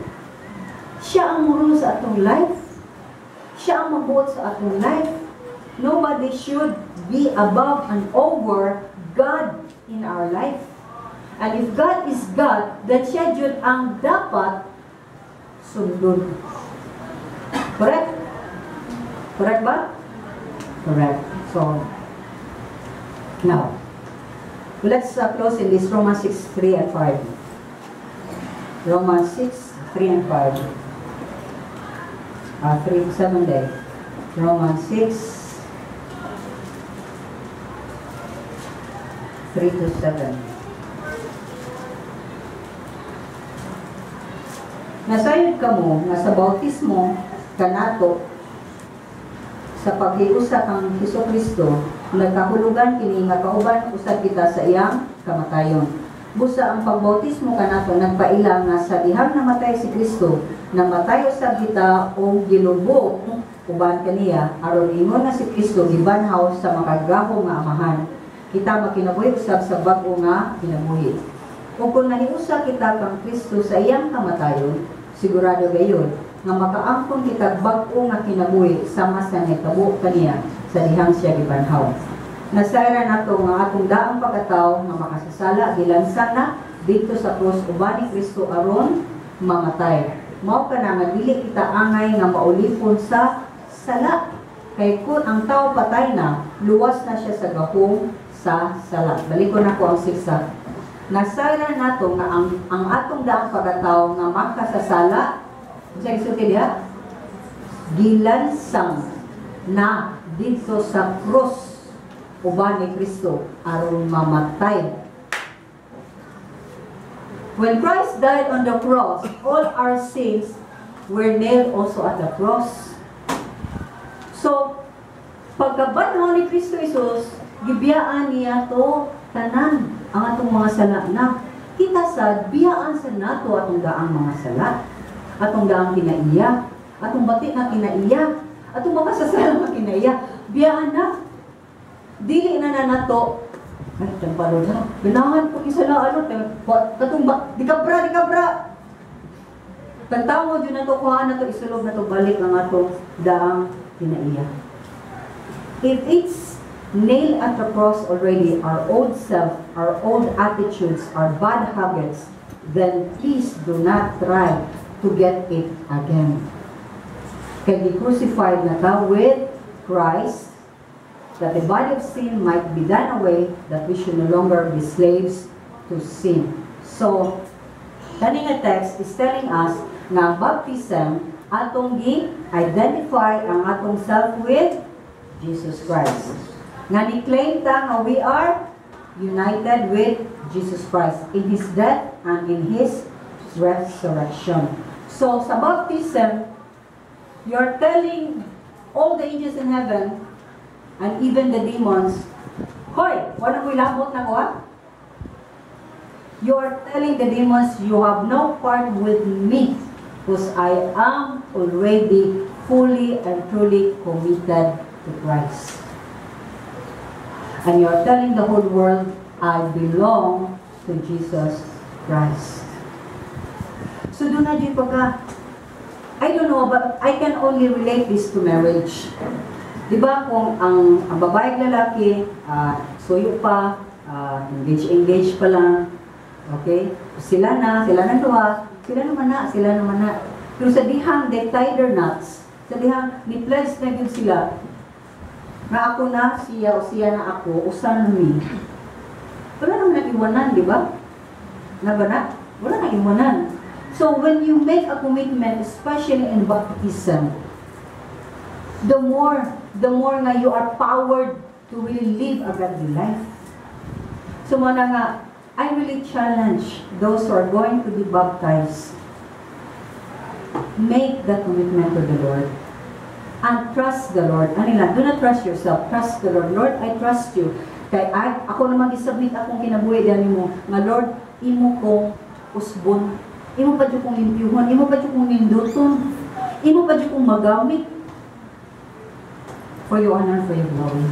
Siya ang rule sa atong life. Siya ang magbuot sa atong life. Nobody should be above and over God in our life. And if God is God, then siya jud ang dapat sundon. Correct? Correct ba? Correct. So, now, let's close in this Romans 6, 3 and 5. Romans 6, 3 and 5. 3 to 7 day. Romans 6, 3 to 7. Nasayod kamo nga sa bautismo kanato sa paghiusa kang Hesus Kristo, nagkahulugan kini nga kauban usab kita sa iyang kamatayon. Busa ang pagbautismo kanato nagpaila nga sa dihang namatay si Kristo, namatay usab kita o gilubong uban kaniya, aron ingon nga si Kristo gibanhaw sa makagagahom nga Amahan, kita makinabuhi usab sa bag-o nga kinabuhi. O kung nahiusa kita kang Kristo sa iyang kamatayon, sigurado gayon nga makaangkon kita bag-o nga kinabuhi sama sa nahitabo kaniya sa dihang siya gibanhaw. Nasayran nato nga atong daang pagkatao nga makasasala gilansang na didto sa krus uban ni Kristo aron mamatay. Mao kana nga dili kita angay nga maulipon sa sala. Kay kung ang tao patay na, luwas na siya sa gahom sa sala. Balikon nako ang siksa. Nasayran nato nga ang atong daang pagkatao nga makasasala, unsa gisulti diha? Gilansang na didto sa krus uban ni Kristo aron mamatay. When Christ died on the cross, all our sins were nailed also at the cross. So, pagkabanhaw ni Kristo Jesus, gibiyaan niya to tanan ang atong mga sala na. Kita sad, biyaan sa nato atong daang mga sala, atong daang kinaiya, atong bati nga kinaiya, atong makasasala nga kinaiya, biyaan na. Dili na na nato, ay, tampalo na, ganahan ko isala, ano, katong ba, di kabra, di kabra. Tantawo, dyan na to, kuhaan na to, isulob na to, balik ang atong daang kinaiya. If it's nailed at the cross already, our old self, our old attitudes, our bad habits, then please do not try to get it again. Kay crucified na ta with Christ, that the body of sin might be done away, that we should no longer be slaves to sin. So, kani nga text is telling us nga ang baptism atong gi-identify ang atong self with Jesus Christ. Nga ni-claim ta nga we are united with Jesus Christ in His death and in His resurrection. So, sa baptism, you're telling all the angels in heaven and even the demons, "Hoy, wala mo'y labot na ko ha?" You are telling the demons, "You have no part with me because I am already fully and truly committed to Christ." And you are telling the whole world, "I belong to Jesus Christ." So doon na dyan pagka, I don't know, but I can only relate this to marriage. Di ba kung ang babae at lalaki, suyo pa, engage-engage pa lang, Okay? Sila na duha, sila naman na, sila naman na. Pero sa dihang they tie their knots, sa dihang ni-pledge na gyud sila, nga ako na siya o siya na ako, usa na mi. Wala naman nag-iwanan, di ba? Na ba na? Wala nang iwanan. So when you make a commitment, especially in baptism, the more nga you are powered to really live a godly life. So mao na nga, I really challenge those who are going to be baptized. Make that commitment to the Lord. And trust the Lord. Ano lang, do not trust yourself. Trust the Lord. "Lord, I trust you. Kay ay, ako naman gisubmit akong kinabuhi diyan nimo. Nga Lord, imo kong usbon. Imo pa jud kong limpyuhon. Imo pa jud kong ninduton. Imo pa jud kong magamit. For your honor, for your glory."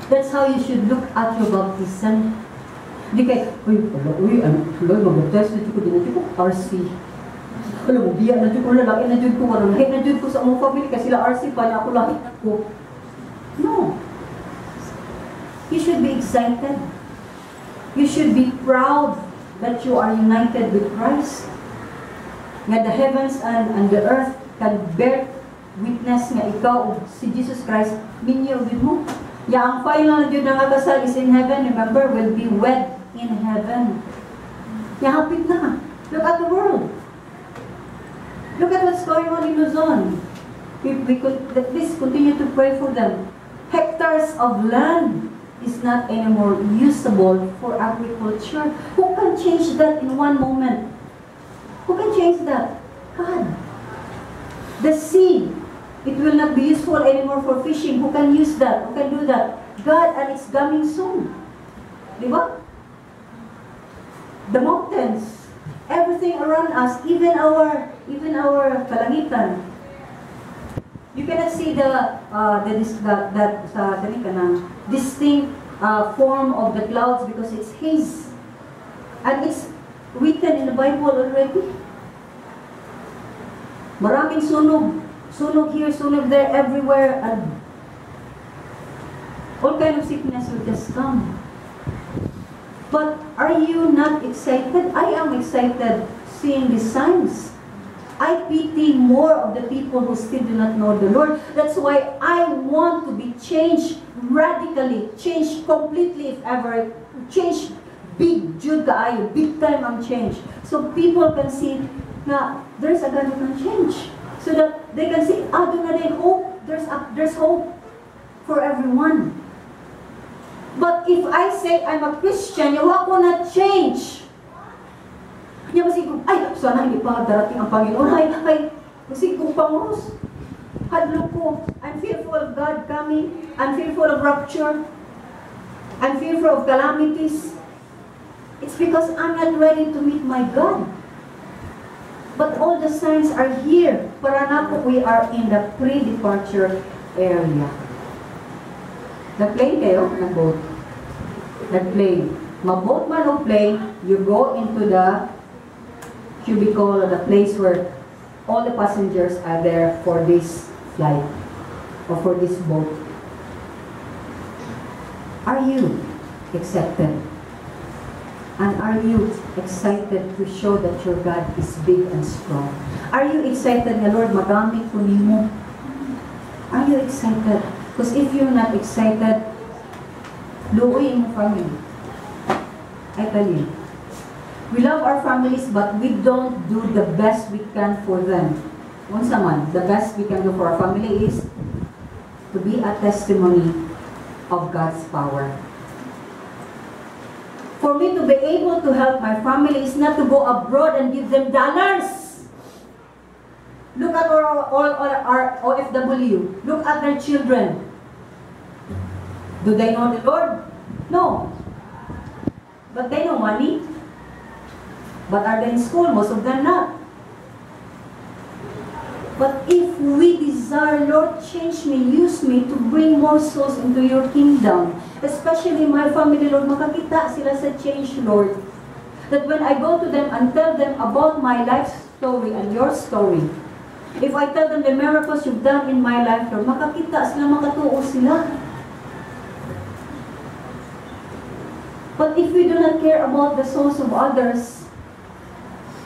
That's how you should look at your baptism. Di kay, "Uy, wala, uy, ano, wala, mabaptize na jud ko, di na jud ko RC. Wala, mo biya na jud ko, wala, lain na jud ko, wala, lahi na jud ko sa among family, kasi sila RC pa, na ako lahi ko." No. You should be excited. You should be proud that you are united with Christ. Nga the heavens and the earth can bear witness nga ikaw ug si Jesus Christ minyo gyud mo. Ya ang final jud nga kasal is in heaven, remember, will be wed in heaven. Ya hapit na. Look at the world. Look at what's going on in Luzon. We could at least continue to pray for them. Hectares of land is not anymore usable for agriculture. Who can change that in one moment? Who can change that? God. The sea, it will not be useful anymore for fishing. Who can use that? Who can do that? God, and it's coming soon. Di ba? The mountains, everything around us, even our kalangitan. You cannot see the this that that sa kani kanang distinct form of the clouds because it's haze. And it's written in the Bible already. Maraming sunog. Sunog here, sunog there, everywhere. And all kind of sickness will just come. But are you not excited? I am excited seeing these signs. I pity more of the people who still do not know the Lord. That's why I want to be changed radically, changed completely if ever, change big jud kaayo, big time ang change. So people can see na there's a God who can change. So that they can see, ah, duna diay hope. There's hope for everyone. But if I say I'm a Christian, you ko na change. Nya masig ay, sana hindi pa darating ang Panginoon. Ay, ay, masig kong panguros. Hadlok ko. I'm fearful of God coming. I'm fearful of rapture. I'm fearful of calamities. It's because I'm not ready to meet my God. But all the signs are here. Para nako, we are in the pre-departure area. Nag-plane kayo? Nag-boat? Nag-plane. Ma-boat man o plane, you go into the cubicle or the place where all the passengers are there for this flight or for this boat. Are you accepted? And are you excited to show that your God is big and strong? Are you excited nga, "Lord, magamit ko nimo"? Are you excited? Because if you're not excited, luoy imong family. I tell you. We love our families, but we don't do the best we can for them. Unsa man, the best we can do for our family is to be a testimony of God's power. For me to be able to help my family is not to go abroad and give them dollars. Look at all our OFW. Look at their children. Do they know the Lord? No. But they know money. But are they in school? Most of them not. But if we desire, "Lord, change me, use me to bring more souls into your kingdom. Especially my family, Lord, makakita sila sa change, Lord. That when I go to them and tell them about my life story and your story, if I tell them the miracles you've done in my life, Lord, makakita sila, makatuo sila." But if we do not care about the souls of others,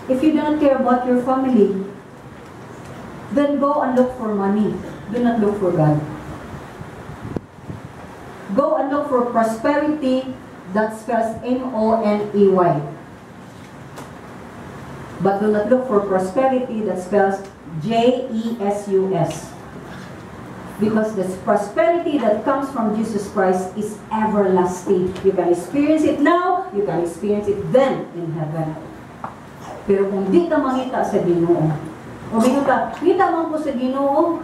if you do not care about your family, then go and look for money. Do not look for God. Go and look for prosperity that spells money. But do not look for prosperity that spells Jesus. Because the prosperity that comes from Jesus Christ is everlasting. You can experience it now, you can experience it then in heaven. Pero kung di ka mangita sa Ginoo, o mingon ka, "Ngita man ko sa Ginoo.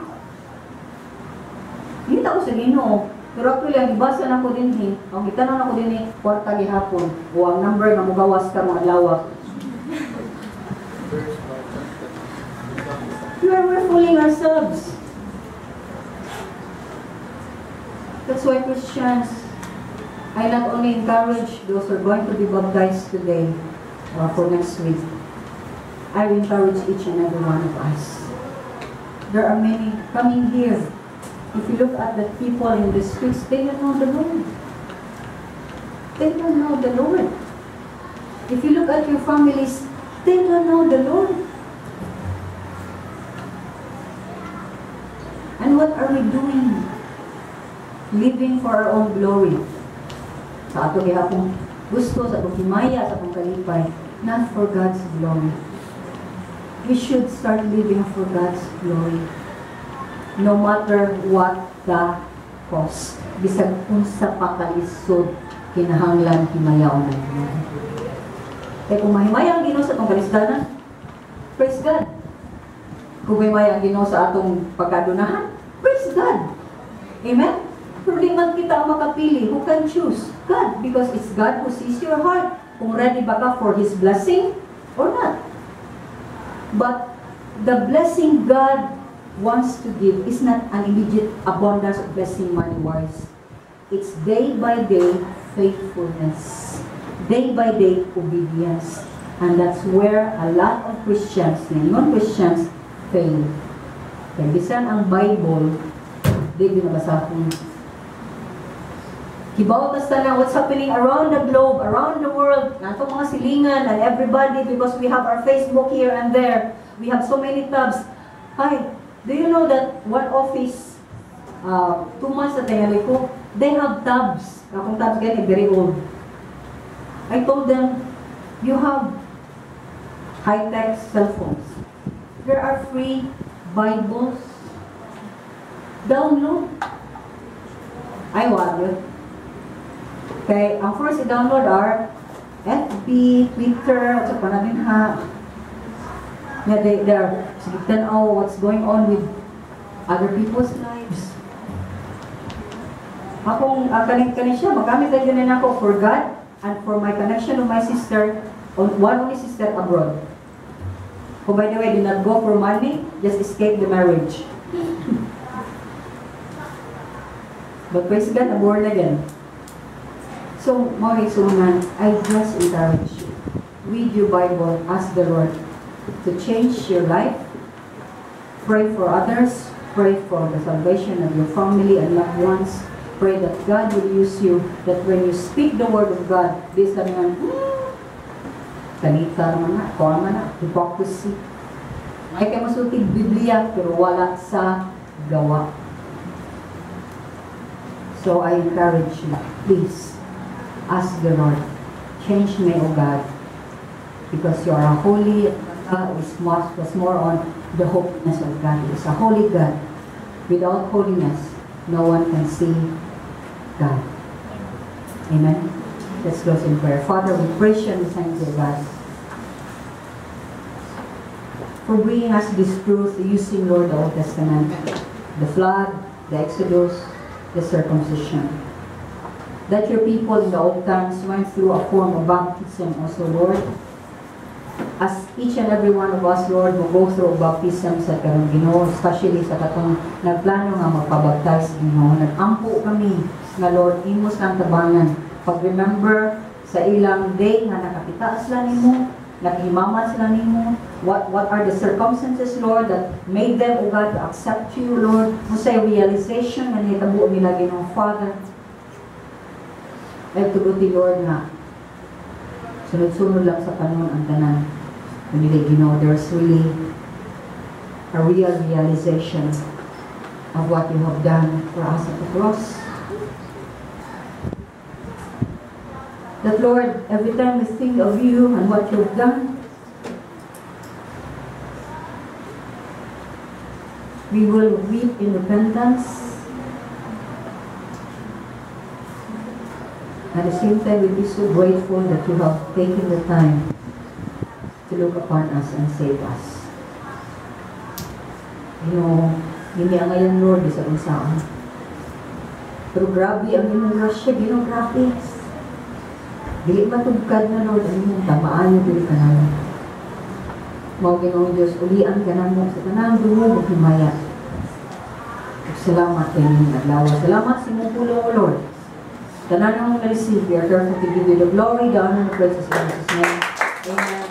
Ngita ko sa Ginoo." Pero actually, ang ibasa na ko dinhi, ang gitanan nako dinhi, kwarta gihapon, o ang number nga mugawas karong adlaw. We're fooling ourselves. That's why, Christians, I not only encourage those who are going to be baptized today or for next week, I encourage each and every one of us. There are many coming here. If you look at the people in the streets, they don't know the Lord. They don't know the Lord. If you look at your families, they don't know the Lord. And what are we doing? Living for our own glory. Sa ato gihapon gusto, sa atong himaya, sa atong kalipay, not for God's glory. We should start living for God's glory. No matter what the cost. Bisag unsa pa kalisod, kinahanglan himayaon ang Ginoo. Kaya kung mahimaya ang Ginoo sa atong kalisdanan, praise God. Kung mahimaya ang Ginoo sa atong pagkadunahan, praise God. Amen? Pero di man kita ang makapili. Who can choose? God. Because it's God who sees your heart. Kung ready ba ka for His blessing or not. But the blessing God wants to give is not an immediate abundance of blessing money-wise. It's day by day faithfulness. Day by day obedience. And that's where a lot of Christians, non-Christians, fail. Kaya bisan ang Bible, di ginabasahon. Kibaw tas tanan what's happening around the globe, around the world, nato mga silingan and everybody because we have our Facebook here and there. We have so many tabs. Hi, do you know that one office, 2 months na tingali ko, they have tabs. Akong tabs gani, very old. I told them, "You have high-tech cell phones. There are free Bibles. Download." Ay, wag yun. Okay, ang first i-download are FB, Twitter, at pa natin ha. Yeah, they're sige, tanaw what's going on with other people's lives. Akong kaning siya, magamit na yun ako for God and for my connection with my sister, on one only sister abroad. Who, by the way, did not go for money, just escape the marriage. But praise God, I'm born again. So, mga isunan, I just encourage you. Read your Bible, ask the Lord to change your life. Pray for others. Pray for the salvation of your family and loved ones. Pray that God will use you, that when you speak the word of God, this naman, kanita naman na, kuha man na, hypocrisy. Ay kayo masulti Biblia, pero wala sa gawa. So I encourage you, please, ask the Lord, "Change me, O God, because you are a holy," was more on the holiness of God. He is a holy God. Without holiness, no one can see God. Amen. Let's close in prayer. Father, we praise you and thank you, God, for bringing us this truth using, Lord, the Old Testament, the flood, the Exodus, the circumcision. That your people in the old times went through a form of baptism also, Lord. As each and every one of us, Lord, will go through baptism sa karong Ginoo, especially sa katong nagplano nga magpabaptize, Ginoo. Nag-ampo kami nga, Lord, imo sa tabangan. Pag-remember sa ilang day nga nakakita sila nimo, nakihimamat sila nimo, what are the circumstances, Lord, that made them, O God, to accept you, Lord, unsay realization nga nahitabo nila, Ginoo, Father. Ay tuguti, Lord, nga Sunod-sunod lang sa panahon ang tanan. Kundi, Ginoo, there's really a real realization of what you have done for us at the cross. That, Lord, every time we think of you and what you've done, we will weep in repentance. At the same time, we'll be so grateful that you have taken the time to look upon us and save us. Hindi ang ngayon, Lord, bisag unsaon. Pero grabe ang imong grasya, Ginoo, grabe. Dili matugkad na, Lord, ang imong tamaayo dili kanamo. Mao, Ginoong Diyos, ulian ka namo sa tanang dungog ug himaya. Ug salamat kay imong adlaw. Salamat sa imong pulong, O Lord. Tanan among na-receive, we are therefore to give you the glory, the honor, and the praise in Jesus' name. Amen.